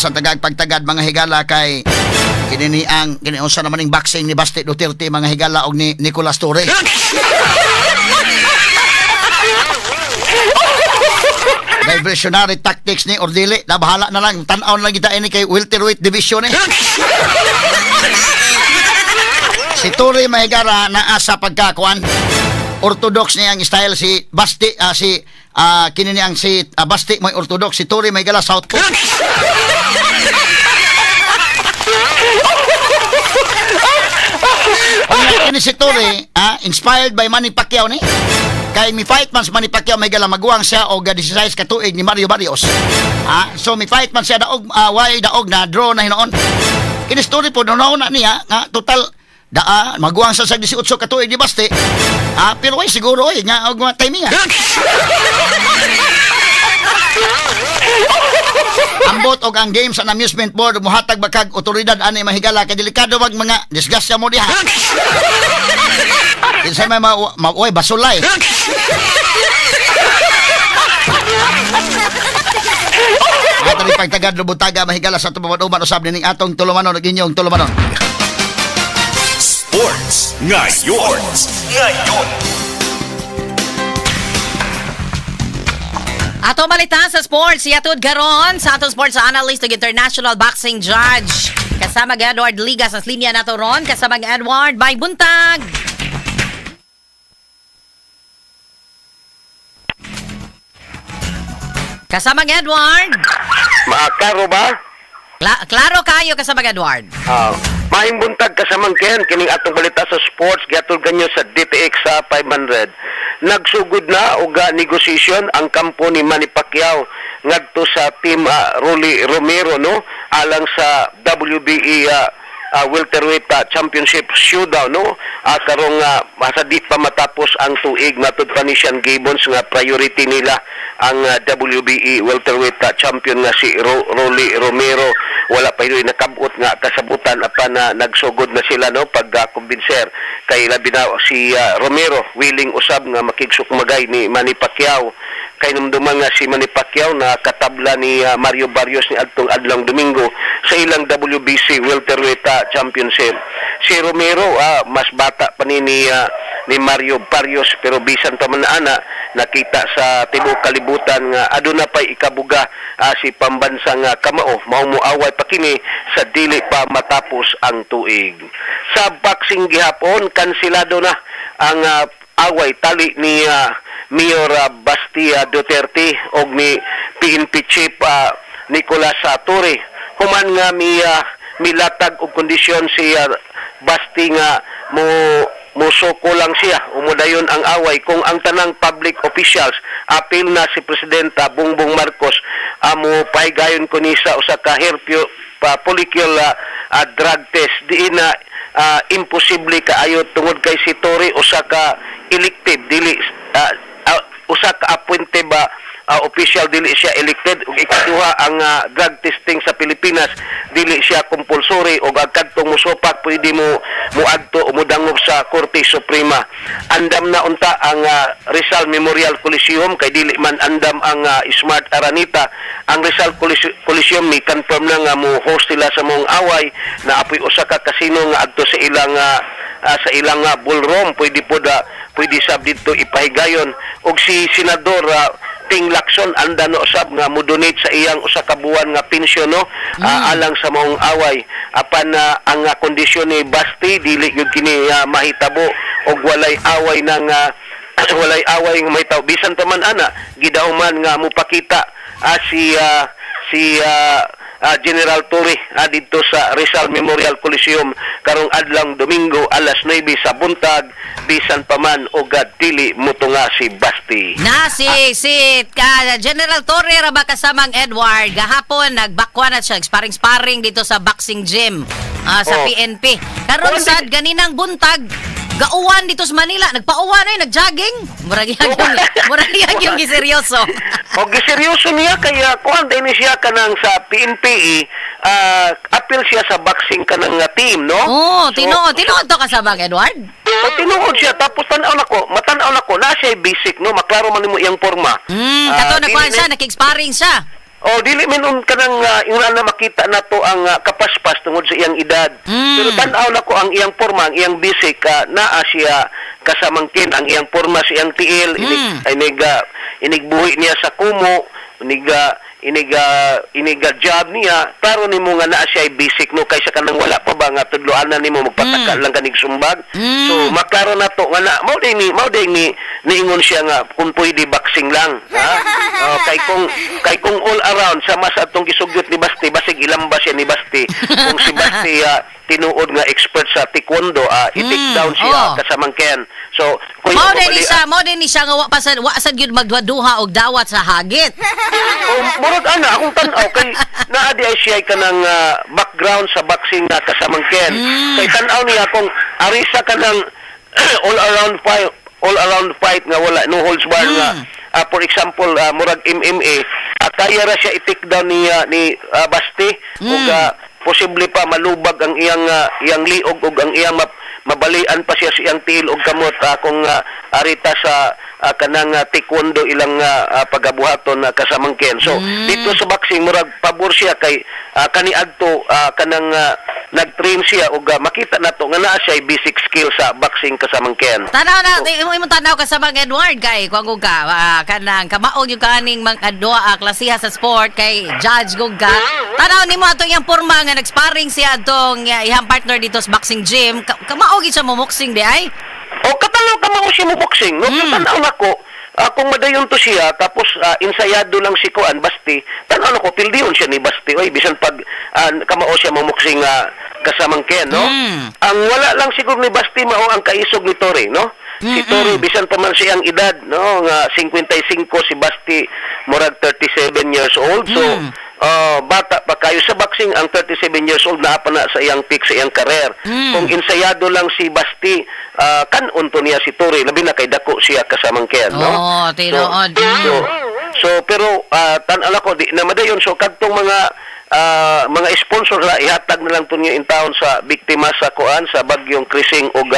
Sa tagag pagtagad, mga higala, kay kini ni ang kini unsa naman ning boxing ni Basti Duterte, mga higala, og ni Nicolas Torre. Diversionary tactics ni Ordili. Nabahala na lang. Tan-aw na lang kita ini kay welterweight division eh. Si Torre, mahigara, naa sa pagkakuan. Orthodox niya ang style si Basti, si kini ni ang si Basti may orthodox, si Torre may gala southpaw. Ang kini si Torre, inspired by Manny Pacquiao ni. Kay mi fight man si Manny Pacquiao may gala maguwang siya og 16 ka tuig ni Mario Barrios. So mi fight man siya daog, way daog na draw na hinuon. Kini story po na niya nga total daa maguwang sa 18 ka tuig ni Basti. Pero ay siguro ay nga og mga timing ah. Ambot og ang Games and Amusement Board muhatag ba kag otoridad ani mahigala kay delikado wag mga disgrasya mo diha. Kinsa may ma, ma oy basulay. Ato ni pagtagad lubutaga mahigala sa atong usab nining atong tulumanon ug inyong tulumanon. Sports Ngayon. Ngayon. Ato malita sa sports, yatod karon sa atong sports analyst ug international boxing judge. Kasama ang Edward Ligas sa linya nato ron, kasama ang Edward by buntag. Kasama ang Edward. Maakaro ba? Klaro kayo kasama ang Edward. Maayong buntag kasamang Ken, kining atong balita sa sports giatol kanyo sa DTX sa 500. Nagsugod na og negosasyon ang kampo ni Manny Pacquiao ngadto sa team Rolly Romero no alang sa WBE welterweight championship showdown no karong masa di pa matapos ang tuig matud pa ni Sean Gibbons nga priority nila ang WBE welterweight champion nga si Rolly Romero. Wala pa yun nakabot nga kasabutan apan na nagsugod na sila no pag kumbinser kay labi na si Romero willing usab nga makigsukmagay ni Manny Pacquiao. Kay numduman nga si Manny Pacquiao na katabla ni Mario Barrios ni adtong adlong Domingo sa ilang WBC welterweight championship. Si Romero mas bata pa ni ni Mario Barrios pero bisan pa man ana nakita sa tibuok kalibutan nga aduna pay ikabuga si pambansang kamao mao moaway pa kini sa dili pa matapos ang tuig. Sa boxing gihapon kansilado na ang away tali ni Mayor Bastia Duterte og ni PNP Chief Nicolas Torre. Human nga milatag og kondisyon si Basti nga mo musuko lang siya umudayon ang away kung ang tanang public officials apil na si Presidenta Bongbong Marcos amo pahigayon ko ni sa usa ka follicle drug test. Di na imposible kaayo tungod kay si Torre usa ka elected dili usa ka appointed ba official, dili siya elected. Ug ikaduha, ang drug testing sa Pilipinas dili siya compulsory ug ang kadtong mosupak pwede mo moadto o modangop sa Korte Suprema. Andam na unta ang Rizal Memorial Coliseum kay dili man andam ang Smart Araneta. Ang Rizal Coliseum mi confirm na nga mo host sila sa mong away na apoy usa ka casino nga adto sa ilang ballroom pwede po da pwede sab didto ipahigayon. Og si Senador Ping Lacson anda no usab nga mo-donate sa iyang usa ka buwan nga pensyon no alang sa maong away. Apan ang kondisyon ni Basti dili gyud kini mahitabo og walay away nang walay away nga mahitabo. Bisan pa man ana gidauman nga mopakita si General Torre didto sa Rizal Memorial Coliseum karong adlong Domingo alas 9 sa buntag bisan pa man og dili motunga si Basti. Na si si ka, General Torre ra ba kasamang Edward gahapon nagbakwa na siya sparring-sparring dito sa boxing gym sa Oh. PNP. Karon Oh, sad ganinang buntag gauwan dito sa Manila, nagpauwan ay nagjogging. Murag murag yung giseryoso. O giseryoso niya kaya kuan din siya kanang sa PNPE appeal siya sa boxing kanang team no. Oh, So, tinuod, tinuod to kasabang Edward. So, tinuod siya tapos tan-aw nako, matan-aw nako na siya basic no, maklaro man nimo iyang porma. Kato Dili nagkuan siya, nakig-sparring siya. Oh, dili man un kanang ingon na makita nato ang kapaspas tungod sa iyang edad. Pero tan-aw nako ang iyang porma, ang iyang basic, naa siya kasamangkin ang iyang porma sa iyang tiil, inig inig, inigbuhi niya sa kumo, inig inig inig job niya, klaro nimo nga naa siya basic, no, kaysa kanang wala pa ba nga tudloan na nimo, magpataka lang kanig sumbag. So maklaro na to nga na mao din ni niingon siya nga kung pwede boxing lang, ha. Oh, kay kung all around sa mas atong gisugyot ni Basti, basig ilamba siya ni Basti. Kung si Basti tinuod nga expert sa taekwondo, i-take down siya kasamangken. So kuya Mao din ni mabali- siya, mao din ni siya nga wa sad gyud magduha-duha og dawat sa hagit. Oh, murag ana akong tan-aw kay naa di ay siya kanang background sa boxing na kasamangken. Kay tan-aw niya kung arisa kanang all around fight nga wala no holds bar nga for example, murag MMA, kaya ra siya i-take down ni Basti ug posible pa malubag ang iyang liog ug ang iyang mabalian pa siya sa iyang tiil ug kamot kung arita sa kanang taekwondo ilang pagabuhaton na kasamangken. So dito sa boxing murag pabor siya kay kaniadto kanang nag-train siya ug makita nato nga naa siya basic skill sa boxing kasamangken. Tanaw na imo imong tanaw kasamang Edward kay kuan ka kanang kamaog yung kaning mga duha klasiha sa sport kay judge gug ka. Tanaw nimo atong iyang porma nga nag-sparring siya atong iyang partner dito sa boxing gym. Kamaog gyud siya mo boxing di ay. O katanaw ka mo siya mo boxing, no? Tanaw nako, kung madayon to siya tapos insayado lang si Kuan Basti, tanaw nako pildiyon siya ni Basti. Oy, bisan pag kamao siya mo boxing kasamangken, no? Ang wala lang siguro ni Basti mao ang kaisog ni Torre, no? Si Torre bisan pa man siyang edad, no, nga 55, si Basti murag 37 years old. So bata pa kayo sa boxing ang 37 years old, naa pa na sa iyang peak sa iyang career. Kung insayado lang si Basti, kanon to niya si Torre, labi na kay dako siya kasamangken, no? Oo, tinuod. So pero tan-aw ko di na madayon, so kadtong mga sponsor la ihatag na lang to niya in town sa biktima sa kuan sa bagyong Crising ug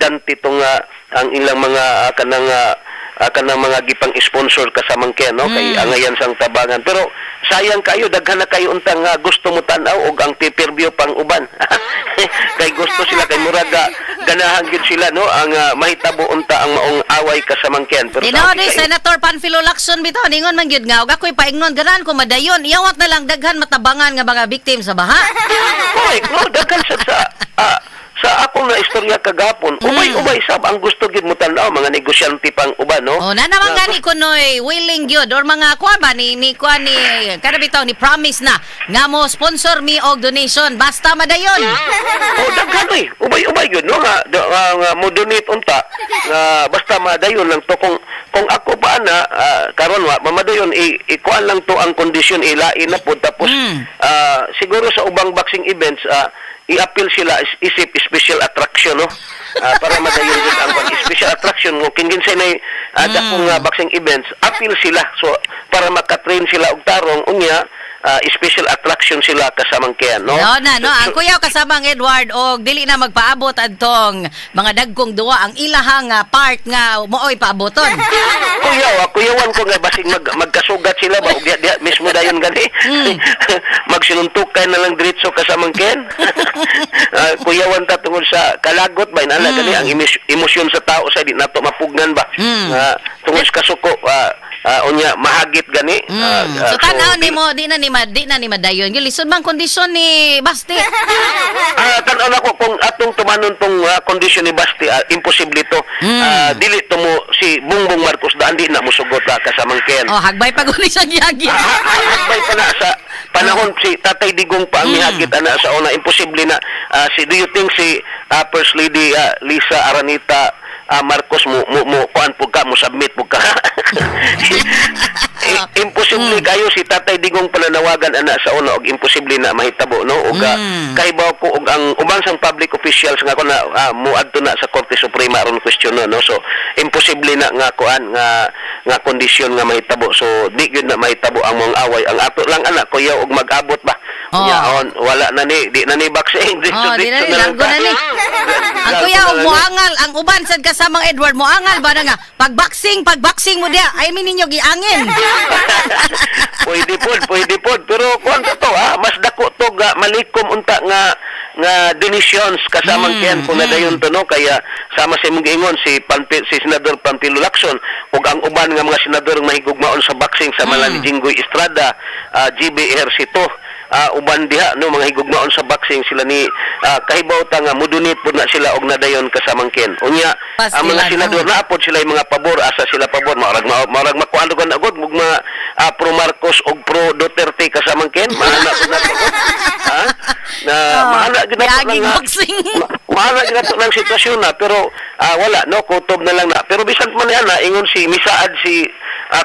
Dante tong ang ilang mga kanang mga gipang sponsor kasamangken, no, kay angayan sang tabangan, pero sayang kayo, daghan na kayo untang gusto mo tan-aw og ang pay-per-view pang uban kay gusto sila kay murag ganahan gyud sila, no, ang mahitabo unta ang maong away kasamangken, pero Tinuod tawag ni kayo- Senator Panfilo Lacson bitaw ningon man gyud nga og ako'y paingnon ganahan ko madayon iyawat na lang daghan matabangan nga mga biktim sa baha. Correct, no? Daghan sa akong na istorya kagapon, ubay-ubay sab ang gusto gid mo tan-aw, mga negosyante pang uban, no? Oh, na naman gani kunoy willing gyud or mga kuan ba ni kuan ni kada bitaw ni promise na nga mo sponsor mi og donation basta madayon. Oh, daghan oy. Ubay-ubay gyud, no, nga, nga mo donate unta nga basta madayon lang to. Kung ako pa ana karon wa mamadayon, ikuan lang to ang kondisyon, ilain na pud tapos siguro sa ubang boxing events i-appeal sila isip special attraction, no, para madayon gud ang special attraction mo kinginsay na dakong boxing events, appeal sila, so para makatrain sila og tarong unya special attraction sila kasamangken, no? No na no, ang kuyaw kasamang Edward og dili na magpaabot adtong mga dagkong duwa ang ilahang part nga mooy paaboton. Kuyaw, kuyawan ko nga basig magkasugat sila ba ug diha, diha mismo dayon gani. Magsinuntukan na lang diretso kasamangken. Kuyawan ta tungod sa kalagot ba inala gani ang emosyon sa tao sa di nato mapugnan ba. Tungod sa kasuko, unya mahagit gani. So tan-aw nimo di na ni madayon. Gilisod man kondisyon ni Basti. Tan-aw nako kung atong tumanon tong kondisyon ni Basti, imposible to. Dili to mo si Bongbong Marcos daan di na musugot kasamangken. Oh, hagbay pa guni siya giyagi. Hagbay pa na sa panahon si Tatay Digong pa ang mihagit ana sa una, imposible na. Si do you think si First Lady Lisa Aranita Marcos mo kuan pug ka, mo submit pug ka? Imposible kayo, si Tatay Digong pananawagan ana sa una og imposible na mahitabo, no, ug kahibaw ko og ang uban sang public officials nga ko na muadto na sa Korte Suprema aron question, no, no? So imposible na nga kuan nga nga kondisyon nga mahitabo, so di gyud na mahitabo ang mga away. Ang ato lang ana kuyaw og mag-abot ba. Unya on wala na ni di na ni boxing dito Oh, di na ni lang largo na ni. Ang Largo kuya na og lang ni. moangal, ang uban sad kasamang Edward moangal ba na nga pagboxing, pagboxing mo diya, ay mi ninyo giangin. Pwede pod, pwede pod. Pero kuan to ha, mas dako to ga malikom unta nga nga donations kasamang Ken kung nadayon to, no, kaya sama sa imong giingon si Panpi, si Senador Panfilo Lacson ug ang uban nga mga senador nga mahigugmaon sa boxing sama ni Jinggoy Estrada, GB Ejercito, uban diha, no, mga higugmaon sa boxing sila ni kahibaw ta nga mudunit pud na sila og nadayon, kasamang Ken. Unya ang mga Pastilan, senador oh. na apod sila yung mga pabor, asa sila pabor, marag makuan kan agad mug mga pro Marcos og pro Duterte, kasamang Ken, mahala pud na to, ha, na mahala gyud na to Yaging lang, boxing. Mahala gyud na to ng sitwasyon na, pero wala, no, kutob na lang na. Pero bisan man yan na ingon si misaad si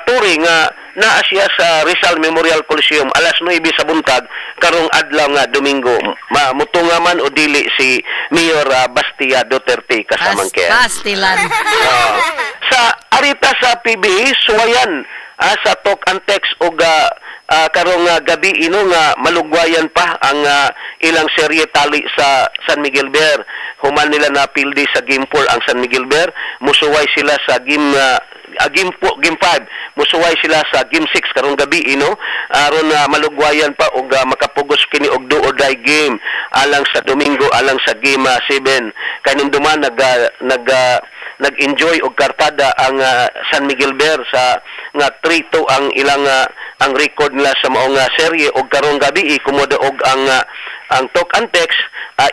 Turi nga naa siya sa Rizal Memorial Coliseum alas 9 sa buntag karong adlaw nga Domingo, ma mutunga man o dili si Mayor Bastia Duterte, kasamang Ken. Pastilan. Sa arita sa PBA, suwayan sa Talk and Text og karong gabi ino nga malugwayan pa ang ilang serye tali sa San Miguel Beer. Human nila na pildi sa game 4 ang San Miguel Beer, musuway sila sa game 4, game 5, musuway sila sa game 6 karong gabi ino aron na malugwayan pa og makapugos kini og do or die game alang sa Domingo, alang sa game 7. Kay duman nag nag nag-enjoy og kartada ang San Miguel Beer sa nga 3-2 ang ilang ang record nila sa maong serye, og karong gabi kumudaog ang Talk and Text,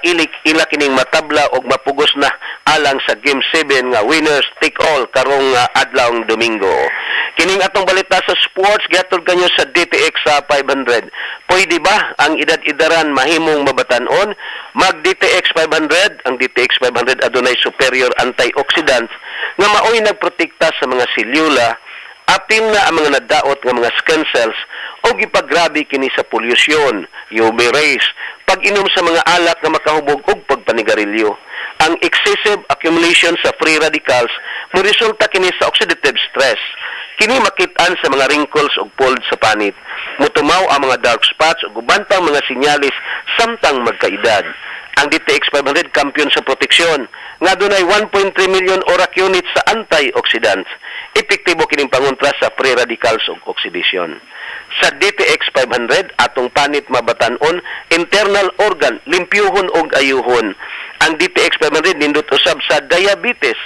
ilik ila kining matabla og mapugos na alang sa game 7 nga winners take all karong adlawng Domingo. Kining atong balita sa sports gihatod kanyo sa DTX sa 500. Pwede ba ang edad-edaran mahimong mabatan-on? Mag DTX 500, ang DTX 500 adunay superior antioxidants nga maoy nagprotekta sa mga selula, apil na ang mga nadaot nga mga skin cells, o gipagrabe kini sa polusyon, UV rays, pag-inom sa mga alak nga makahubog ug pagpanigarilyo. Ang excessive accumulation sa free radicals moresulta kini sa oxidative stress. Kini makit-an sa mga wrinkles ug folds sa panit. Mutumaw ang mga dark spots ug uban pang mga sinyalis samtang magkaedad. Ang DTX 500 kampiyon sa proteksyon nga dunay 1.3 million ORAC units sa antioxidants. Epektibo kining pangontra sa free radicals ug oxidation. Sa DTX 500, atong panit mabatan-on, internal organ limpyuhon ug ayuhon. Ang DTX 500 nindot usab sa diabetes,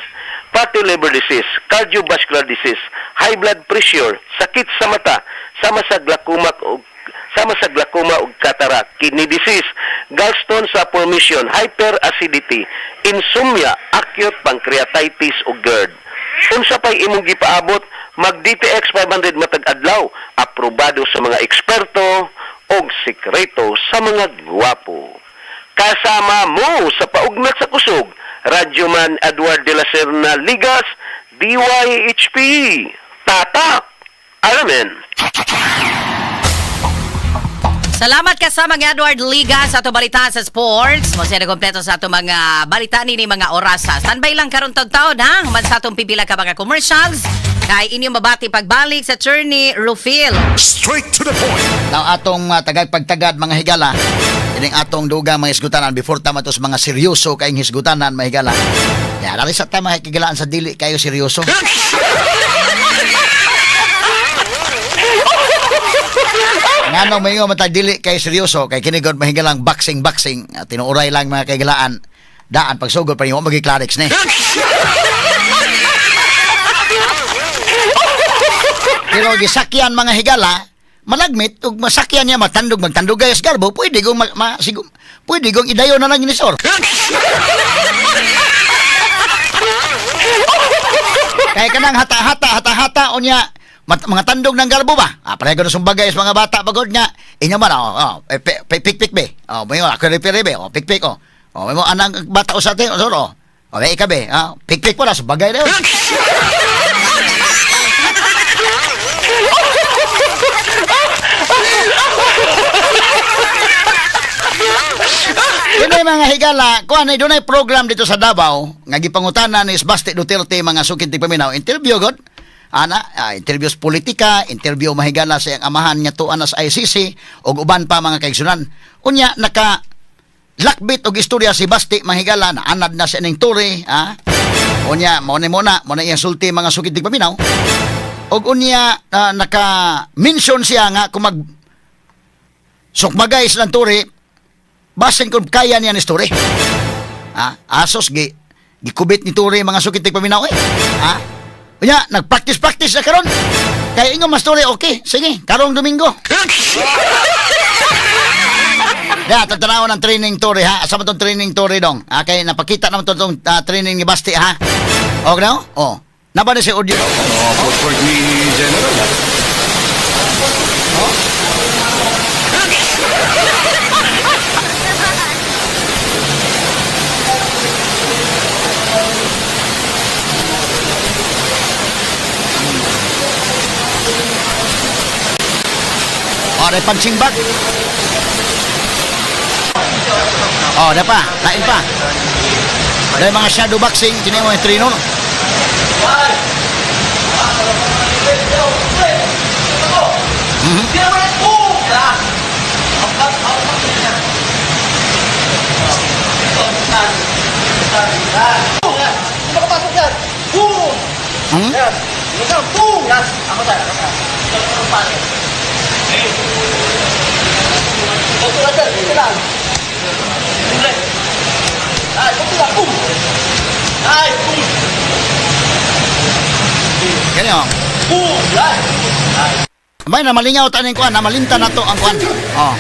fatty liver disease, cardiovascular disease, high blood pressure, sakit sa mata, sama sa glaucoma ug cataract, kidney disease, gallstone sa formation, hyperacidity, insomnia, acute pancreatitis ug GERD. Unsa pay imong gipaabot, mag DTX 500 matag adlaw, aprobado sa mga eksperto og sikreto sa mga gwapo. Kasama mo sa paugnat sa kusog, Radyoman Edward de la Serna Ligas, DYHP. Tata! Alamin! Salamat kasama nga Edward Liga sa ato balita sa sports. Mo siya kompleto sa ato mga balita nini mga orasa. Standby lang karon taon ha. Human sa atong pipila ka mga commercials. Kay inyong mabati pagbalik sa Attorney Rufil. Straight to the point. Now atong tagag pagtagad, mga higala, ining atong dugang mga hisgutanan before ta matos mga seryoso kaayong hisgutanan, mga higala. Ya, dali sa ta mga higalaan sa dili kayo seryoso. Ngano may matag dili kayo seryoso kay kini gud, mahigalang, boxing boxing. Ah, tinuuray lang, mga kahigalaan. Daan pagsugod pa nimo magi-clarix ni. Pero gisakyan, mga higala, malagmit ug masakyan niya matandog magtandog gayas garbo, pwede gong ma, ma, sigo, pwede gong idayo na lang ni sor. Kaya kanang hata-hata, hata-hata unya mga tandog ng garbo ba? Ah, pareho na sumbagay sa mga bata pagod nga. Inyo man, oh, eh, pik pik be. Oh, may ako referee be. Oh, pik pik oh. Oh, may mo anang bata usate, oh, sor, oh. Oh, may ikabe, ah, pik pik po na sumbagay na yun. Kini, mga higala, kuan ay dunay program dito sa Davao nga gipangutana ni Basti Duterte, mga sukid tigpaminaw. Interview god. Ana, interview sa politika, interview, mahigala, sa iyang amahan nga tuan na sa ICC ug uban pa, mga kaigsunan. Unya naka lakbit og istorya si Basti, mahigala, na anad na siya ning turi, ha? Unya, mao ni mo na, mao na iyang sulti, mga sukid tigpaminaw. Og unya naka-mention siya nga kung mag sukmagay silang Torre, basin kung kaya niya ni Torre. Ah, asos gikubit ni Torre mga sukit paminaw eh. Ah. Unya, nagpractice-practice na karon. Kaya ingon mas Torre, okay, sige, karong Domingo. Ya, tatanaw ng training Torre ha. Asa man tong training Torre dong? Ah, kay napakita naman tong training ni Basti ha. Okay na? Oh. Naba na si audio. Oh, footwork ni General. Oh, may punching bag. Oh, na pa. Lain pa. Dahil mga shadow boxing, kini mo yung trino. Hmm? Kani oh. May na malingaw taning kuan, namalinta na to ang kuan. Oh.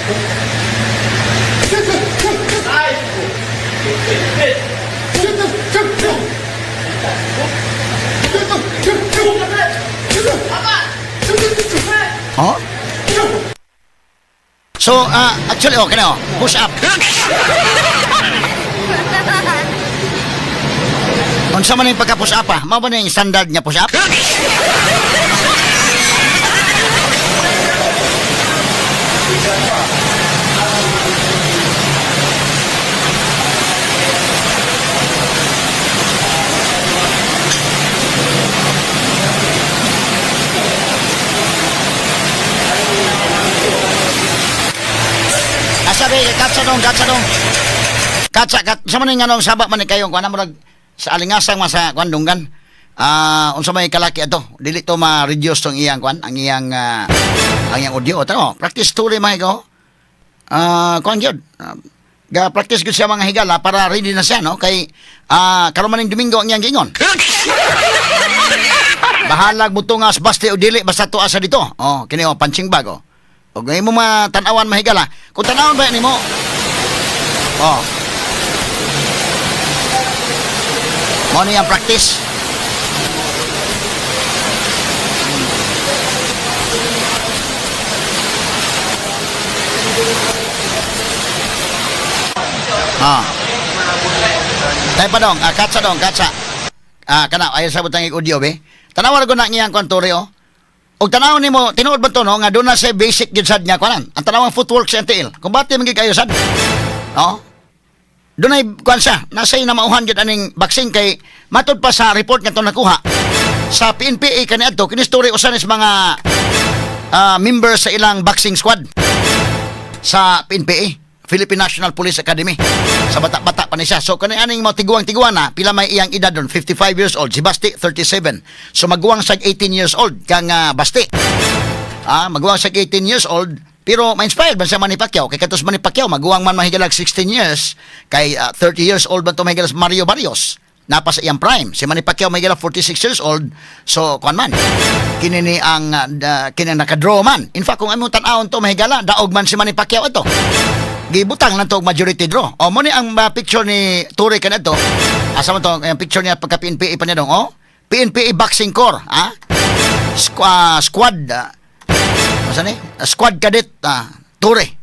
Oh? So, actually, okay na, oh. Push up. Unsa man yung pagka-push up ah? Mao ba na yung standard niya push up? Asa be, katsa dong, katsa dong. Katsa, kat, sa man yung anong saba man ni kayo, kuan mo sa alingasang man sa kuan dunggan. Ah, unsa may kalaki ato? Dili to ma-reduce tong iyang kuan, ang iyang audio. Tano, practice story mga ikaw. Ah, kuan gyud. Ga practice gyud siya mga higala para ready na siya no kay karon man ning Domingo ang iyang giingon. Bahalag mo tungas basti o dili basta tuwa sa dito. Oh, kini oh punching bag oh. Og ngayon mo matanawan mahigala. Kung tanawon ba nimo? Oh. Mo ni ang practice. Ah. Tayo pa dong, katsa dong, katsa. Ah, kana ayo sa butang audio be. Tanawan ko na ngiyang kwan Torre oh. Og tanawon nimo, tinuod ba to no nga doon na siya basic gyud sad niya kuanan. Ang tanawang footwork sa tiil. Kung bati man gyud kayo sad. No? Doon ay kuan siya, nasa namauhan gyud aning boxing kay matud pa sa report nga to nakuha sa PNPA kaniadto kini story usan is mga members sa ilang boxing squad sa PNPA, Philippine National Police Academy. Sa bata-bata pa ni siya. So kani aning mga tiguang-tiguan na, pila may iyang edad doon, 55 years old, si Basti 37. So maguwang siya 18 years old kang Basti. Ah, maguwang siya 18 years old, pero ma-inspired man siya Manny Pacquiao. Kay katos Manny Pacquiao, maguwang man mahigalag 16 years, kay 30 years old man to mahigalag Mario Barrios. Napa sa iyang prime. Si Manny Pacquiao mahigalag 46 years old. So, kuan man. Kini ni ang kini nakadraw man. In fact, kung among tan-awon to mahigala, daog man si Manny Pacquiao ato. Gibutang lang to og majority draw. O mo ni ang picture ni Torre kanadto. Asa man to ang picture niya pagka PNPA pa niya dong. Oh, PNPA Boxing Corps, ah? Squad asa ni? Squad cadet Torre.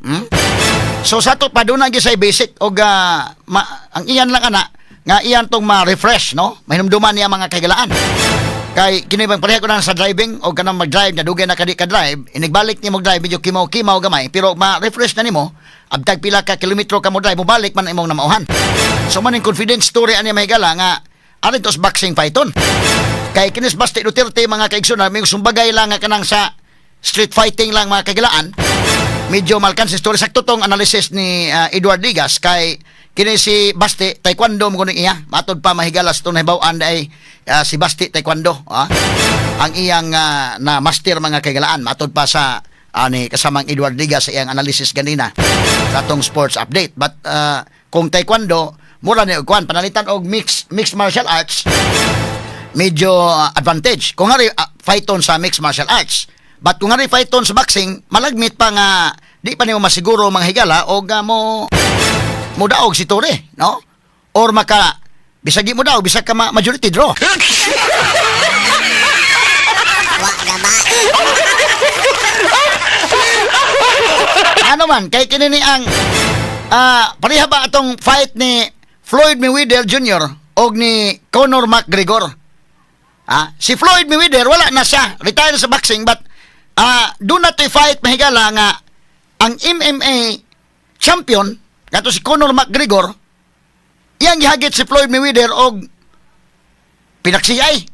So sa to pa doon ang sa basic og ang iyan lang ana nga iyan tong ma-refresh no. Mahinumduman niya mga kaigalaan. Kay kini bang pareha ko na sa driving og kanang mag-drive na dugay na kadi ka drive, inigbalik nimo drive medyo kimaw-kimaw gamay pero ma-refresh na nimo abtag pila ka kilometro ka mo drive mobalik man imong namauhan. So man ang confidence story ani mahigala nga arin tos boxing python. Kay kinis Basti Duterte mga kaigsoon may sumbagay lang nga kanang sa street fighting lang mga kagilaan. Medyo malkan si story sakto tong analysis ni Edward Ligas kay kini si Basti taekwondo mo kuno iya. Matod pa mahigala sa itong nahibaw-an ay si Basti taekwondo, ah. Ang iyang na master, mga kaigalaan, matod pa sa ani kasamang Edward Liga sa iyang analysis ganina sa atong sports update. But kung taekwondo, mura ni og kuan, panalitan og mixed martial arts, medyo advantage. Kung nga fighton sa mixed martial arts. But kung nga fighton sa boxing, malagmit pa nga di pa nimo masiguro, mga higala, og mo mo daog si Torre, no? Or maka bisag di mo daog, bisag ka majority draw. Wa gaba. Ano man, kay kini ni ang pareha ba atong fight ni Floyd Mayweather Jr. og ni Conor McGregor? Si Floyd Mayweather, wala na siya, retire sa boxing, but do not to fight, mahigala, nga ang MMA champion kato si Conor McGregor, iyang gihagit si Floyd Mayweather og pinaksiyay.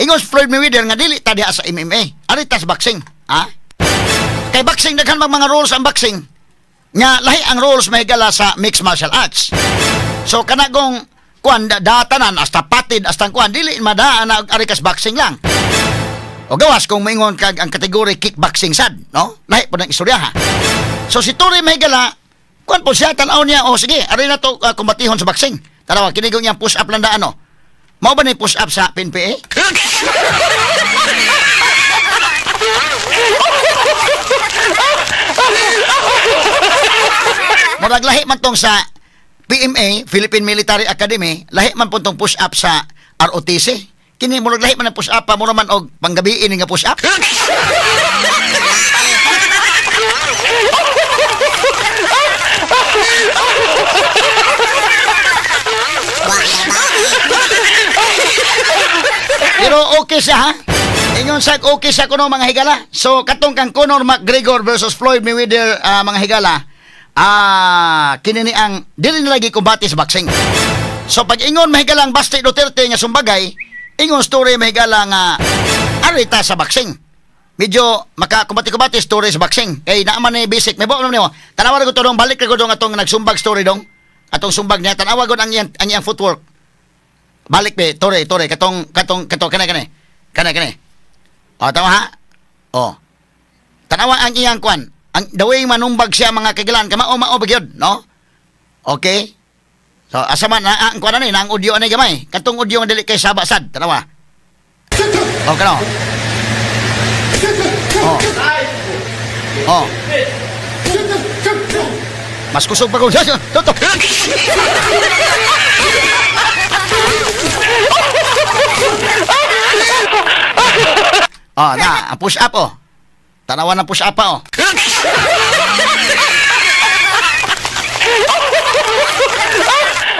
Ingon si Floyd Mayweather nga dili ta diha sa MMA, ari ta sa boxing. Kay boxing, daghan mang mga rules ang boxing. Nga lahi ang rules, mahigala, sa mixed martial arts. So kanagong kuan datanan hasta patid hasta kuan, dili madaan na ari kas boxing lang. O gawas kung moingon kag ang kategory kickboxing sad, no? Lahi po ng istorya ha. So si Torre, mahigala, kuan po siya, tan-aw niya, oh sige, ari na to kumbatihon sa boxing. Tanawa, kinigong niya push up lang daan, no? Mao ba ni push up sa PNPA? Murag lahi man tong sa PMA, Philippine Military Academy, lahi man po tong push up sa ROTC. Kini murag lahi man ang push up pa, mura man og panggabiin nga push up. Wa gaba. Pero okay siya ha. Ingon sa okay siya kuno, mga higala. So katong kang Conor McGregor versus Floyd Mayweather, mga higala. Kini ni ang dili na lagi kumbate sa boxing. So pag ingon, mahigala, ang Basti Duterte nga sumbagay, ingon story, mahigala, nga arita sa boxing. Medyo makakumbati-kumbati story sa boxing. Kay naaman ni basic. May buo nimo. Tanawa ko to dong, balik ko dong atong nagsumbag story dong. Atong sumbag niya, tanawa gud ang iyang footwork. Balik be, Tore, Tore, katong katong kato kane kane. Kane kane. O, tama ha? O. Tanawa ang iyang kwan. Ang the way manumbag siya, mga kagilan, kamao mao ba gyud, no? Okay? So asa man na ang kwan ani, na ang audio ani gamay. Katong audio nga dili kay saba sad, tanawa. O kano? O. O. Mas kusog pa ko. Toto. Oh, na, ang push up oh. Tanawa ng push up pa oh.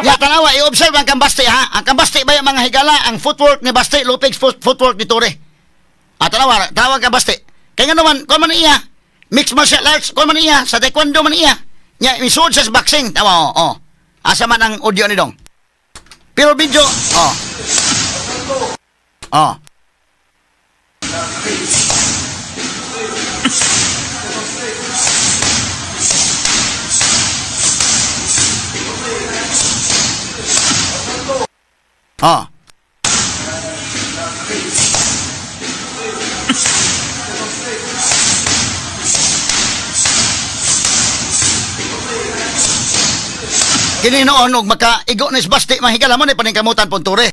Ya, tanawa, i-observe ang kambaste ha. Ang kambaste ba yung mga higala, ang footwork ni Baste, lupig footwork ni Torre. Tanawa, tanawa ang kambaste. Kaya nga naman, kung man iya, mixed martial arts, kung man iya, sa taekwondo man iya. Nya, isuod sa boxing. Tawa, oh, oh. Asa man ang audio ni dong. Pero video, oh. Oh. Oh. Kini noon og makaigo ni Basti, mahigala mo ni paningkamutan pon Tore.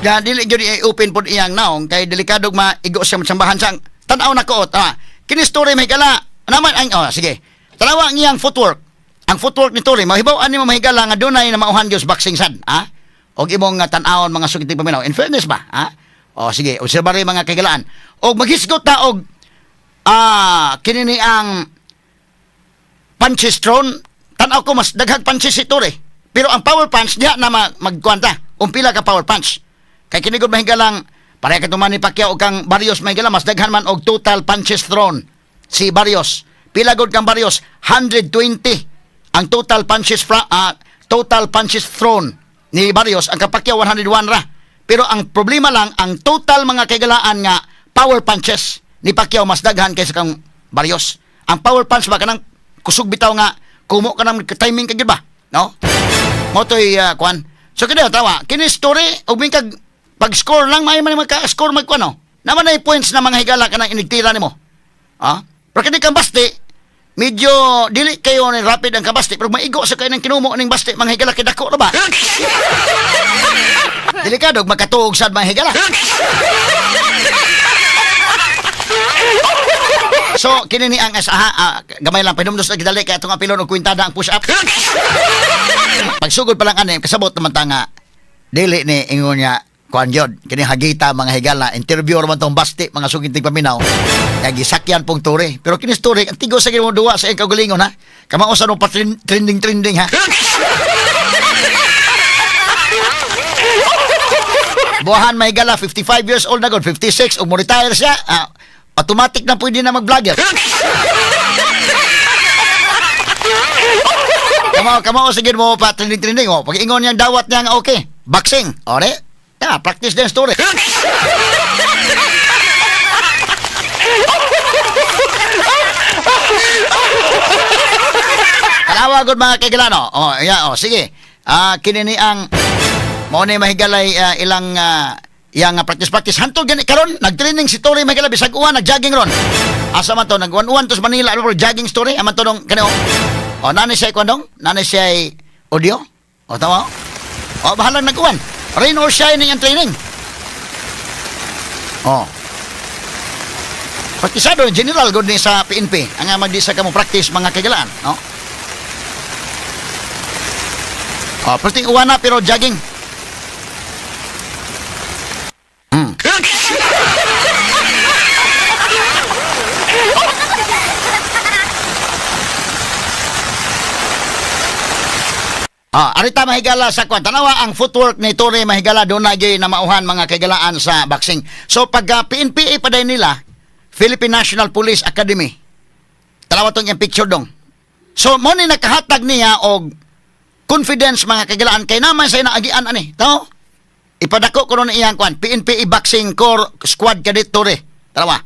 Nga dili gyud i-open pod iyang naong kay delikado maigo siya matsambahan sang tan-aw na ko ah. Kini story, mahigala naman ang, oh sige. Tanawa ang iyang footwork. Ang footwork ni Torre, mahibaw ani mo, mahigala, nga dunay na mauhan gyud sa boxing sad, ah. Og imong nga tan-awon, mga sugiti paminaw. In fairness ba, ah? Oh sige, obserba rin, mga kaigalaan. Og maghisgot ta og kini ni ang punches thrown, tan-aw ko mas daghang punches si Torre. Pero ang power punch diha na magkwanta. Umpila ka power punch. Kay kini gud, mahigalang, pareha ka ni Pacquiao og kang Barrios, mahigala, mas daghan man og total punches thrown si Barrios. Pila gud kang Barrios? 120 ang total punches thrown ni Barrios. Ang kang Pacquiao, 101 ra. Pero ang problema lang, ang total, mga kaigalaan, nga power punches ni Pacquiao mas daghan kaysa kang Barrios. Ang power punch ba, kanang kusog bitaw nga kumo ka ng timing ka gyud ba, no? Mo to'y kuan. So kini tawa, kini story ug kag pag score lang may man magka-score magkuan no. Naman na points na mga higala kanang inigtira nimo. Ha? Pero kini kang Basti, medyo dili kayo ni rapid ang kabasti, pero maigo sa kayo ng kinumo ning Basti, mga higala, kay dako na ba? Delikado, magkatuog sad, mga higala. So, kini ni ang asaha, gamay lang, pinumdos na gidali, kaya itong apilon og kwintada ang push-up. Pagsugod pa lang ani, kasabot naman ta nga, dili ni ingon niya, kuan yun, kini hagita, mga higala, interview man tong Basti, mga suginting paminaw, kaya gisakyan pong turi. Pero kini story, ang tigo sa ginoo duwa sa iyang kaugalingon, ha? Kamao sa nung pa trending trending, ha? Buwahan, may higala, 55 years old na god, 56, ug mo retire siya, automatic na pwede na mag-vlogger. Kamao, kamao, sige mo pa trending trending oh. Pag ingon niyang dawat niya nga okay. Boxing. Ore. Yeah, practice din story. Kalawa gud, mga kaigalano. Oh, yeah, oh, sige. Kini ni ang mao ni mahigalay ilang yang practice practice hantod gani karon nagtraining si Torre, mahigala, bisag uwan nagjogging ron. Asa man to nag-uwan to sa Manila, ano, jogging story aman to dong kani oh. Oh, nani siya kwandong? Nani siya audio? Oh, tama. Oh, bahalang nag-uwan. Rain or shine ang training. Oh. Praktisado, general good ni sa PNP. Ang nga magdi sa kamo practice, mga kagalaan, no? Oh, perting uwan na pero jogging. Arita, mahigala, sa kwan. Tanawa ang footwork ni Torre, mahigala, doon na gyud na mauhan, mga kaigalaan, sa boxing. So pag PNPA pa din nila, Philippine National Police Academy. Tanawa tong iyang picture dong. So mo ni nakahatag niya og confidence, mga kaigalaan, kay naman sa inaagian ani. Tao? Ipadako ko nun iyang kwan, PNPA Boxing Corps Squad Cadet Torre. Tanawa.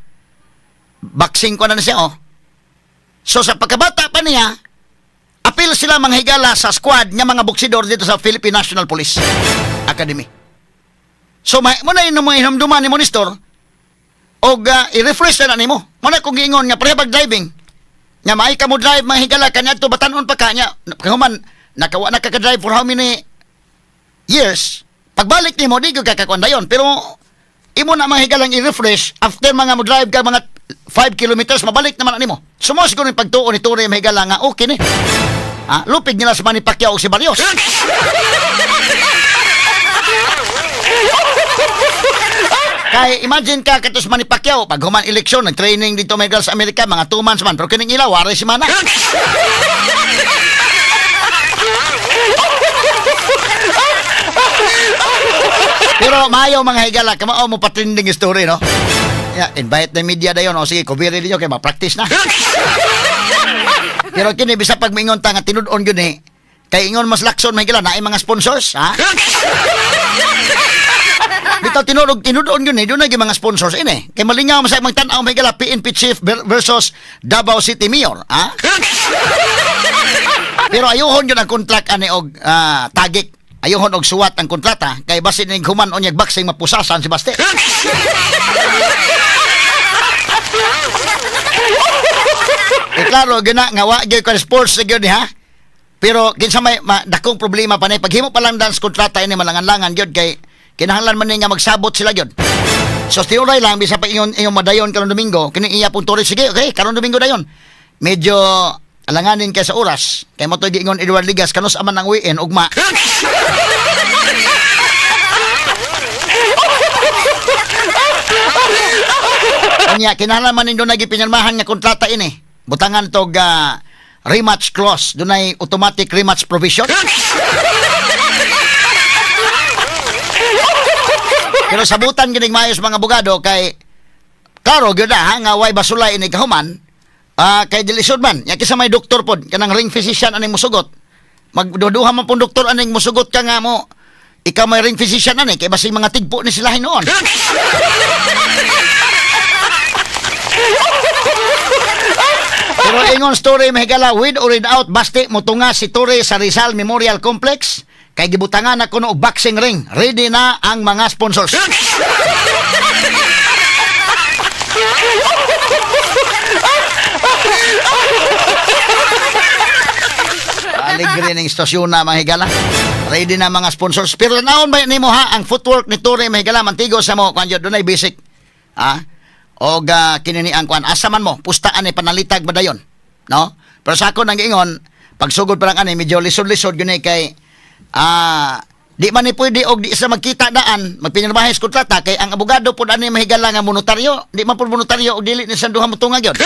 Boxing ko na siya oh. So sa pagkabata pa niya, apil sila, mga higala, sa squad nga mga boksidor dito sa Philippine National Police Academy. So may mo na yun mga hinumduman ni Monistor og i-refresh na nimo. Mo na kung giingon nga pareha pag driving. Nga maay ka mo drive, mga higala, kanya to batanon pa ka nya kahuman nakawa na ka drive for how many years. Pagbalik nimo di gyud ka kakuan dayon, pero imo na, mga higalang, i-refresh after mga mo drive ka mga 5 kilometers, mabalik naman nimo. Sumos siguro yung pagtuo ni Torre, mga higala, nga okay ni. Ah, lupig nila sa Manny Pacquiao o si Barrios. Kay imagine ka katos Manny Pacquiao pag human eleksyon nag-training dito may sa Amerika mga 2 months man, pero kining ila wala si mana. Pero maayo, mga higala, kamao mo pa-trending story, no? Yeah, invite na media dayon o sige, cover ninyo kay ma-practice na. Pero kini bisa pag mingon ta nga tinud-on gyud ni kay ingon mas Lacson, may higala, naay mga sponsors, ha? Bitaw tinud tinud-on yun eh, doon na yung mga sponsors ini. Kay malingaw man sa magtan-aw, may higala, PNP chief versus Davao City Mayor, ha? Pero ayuhon yun ang contract ani og tagik. Ayuhon og suwat ang kontrata kay basin ning human unyag boxing mapusasan si Baste. Eh klaro gina nga wa gyud kan sports na gyud ni ha. Pero kinsa may dakong problema pa ni paghimo pa lang dance kontrata ini, malangan-langan gyud kay kinahanglan man ni nga magsabot sila gyud. So tiuray lang bisa pa ingon inyong madayon karon Domingo kini iya pong tourist, sige, okay, karon Domingo dayon. Medyo alanganin kay sa oras kay mo to giingon Edward Ligas kanus aman ang weekend ugma. Kanya kinahanglan man nindo nagipinirmahan nga kontrata ini. Butangan tog rematch clause, dunay automatic rematch provision. Pero sabutan gining maayos mga abogado kay klaro gyud na ha nga way basulay ini kahuman. Kay dilisod man nya kisa may doktor pod kanang ring physician aning musugot. Magduduha man pong doktor aning musugot ka nga mo ikaw may ring physician ani kay basig mga tigpo ni sila hinuon. Pero ingon story, mahigala, with or without Basti, mutunga si Torre sa Rizal Memorial Complex kay gibutangan na kuno og boxing ring. Ready na ang mga sponsors. Aligre ning istasyon na, mga higala. Ready na mga sponsors. Pero naon ba nimo ha ang footwork ni Torre, mga higala, mantigo sa mo kwan jud dunay basic. Ha? Og kini ni ang kwan asa man mo pustaan ni panalitag ba dayon, no? Pero sa ako nang giingon, pagsugod pa lang ani medyo lisod-lisod gyud ni kay di man ni pwede og di sa magkita daan magpinirmahe sa kontrata kay ang abogado pud ani mahigala nga monotaryo, di man pud monotaryo og dili ni sa duha motunga gyud.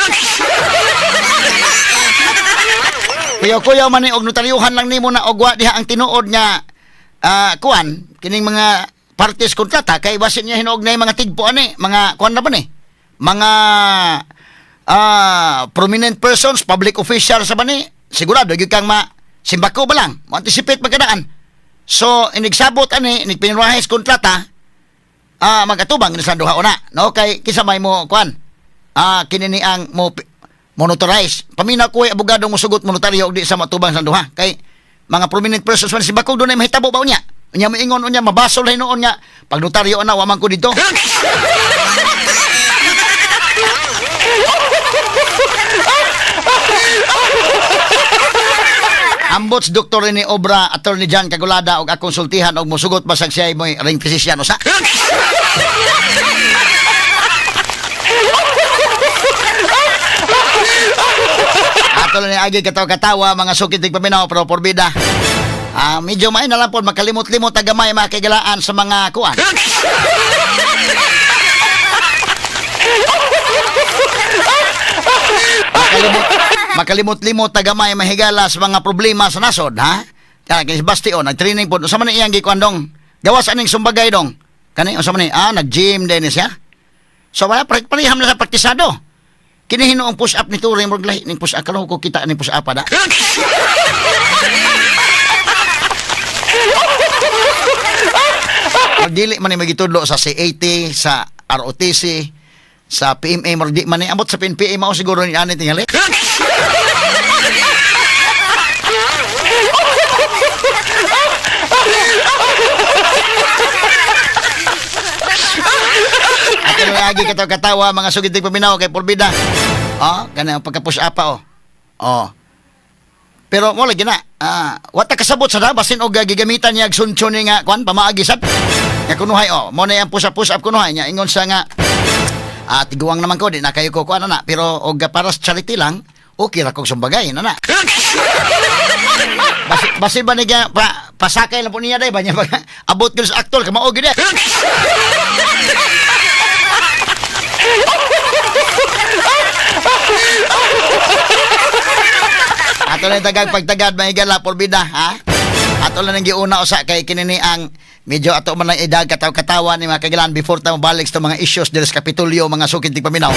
Kuyaw-kuyaw man ni og notaryuhan lang nimo na og wa diha ang tinuod nga kuan kining mga parties kontrata kay basin niya hinuog na yung mga tigpo ani, mga kuan na ba ni? Mga prominent persons, public officials sa ba ni? Sigurado gyud kang ma simbako ba lang, mo anticipate magkadaan. So inigsabot ani, inigpinirmahe sa kontrata, magatubang ni sa duha una, no? Kay kinsa may mo kuan? Kini ni ang mo monotarize. Paminaw ko ay abogado mo sugot monotaryo og di sa matubang sa duha. Kay mga prominent persons man si Bakog dunay mahitabo ba unya? Unya moingon unya mabasol hinuon nga pag notaryo na wa man ko dito. Ambot si Dr. Rene Obra, Attorney John Cagulada og akong sultihan og mosugot basag siya mo'y ring physician usa. Ato lang ni agi katawa-katawa mga sukit tig paminaw pero porbida. Medyo may na lang po makalimot-limot ang gamay mga kaigalaan sa mga kuan. Makalimot-limot ang gamay mahigala sa mga problema sa nasod, ha? Kaya kay Basti oh, nag-training po. Unsa man ni iyang gikuan dong? Gawas aning sumbagay dong. Kani unsa man ni? Nag-gym din siya. So wala pareham na sa praktisado. Kini hinuong push up ni Turing murag lahi ning push up karon ko kita ning push up ada. Magdili man ni magitudlo sa CAT, sa ROTC, sa PMA, murag di man ni amot sa PNPA mao siguro ni ani tingali. Ato na lagi katawa-katawa mga sugid tig paminaw kay porbida. Oh, kanang pagka-push up pa oh. Oh. Pero mo lagi na. Wa ta kasabot sa da basin og gigamitan niya og suncho ni nga kuan pamaagi sad. Nga kunuhay oh, mo na yang push up kunuhay niya ingon siya nga tiguang naman ko di na kayo ko kuan na pero og para sa charity lang okay ra kog sumbagay na na. Basi ba niya pa, pasakay lang po niya day ba niya abot gyud sa aktor kamao gyud eh. Ato lang tagag pagtagad mahigala porbida ha. Ato lang ang giuna usa kay kinini ang medyo ato man ang edad kataw-katawa ni mga kagilan before ta mabalik sa mga issues diri sa Kapitolyo mga sukid tig paminaw.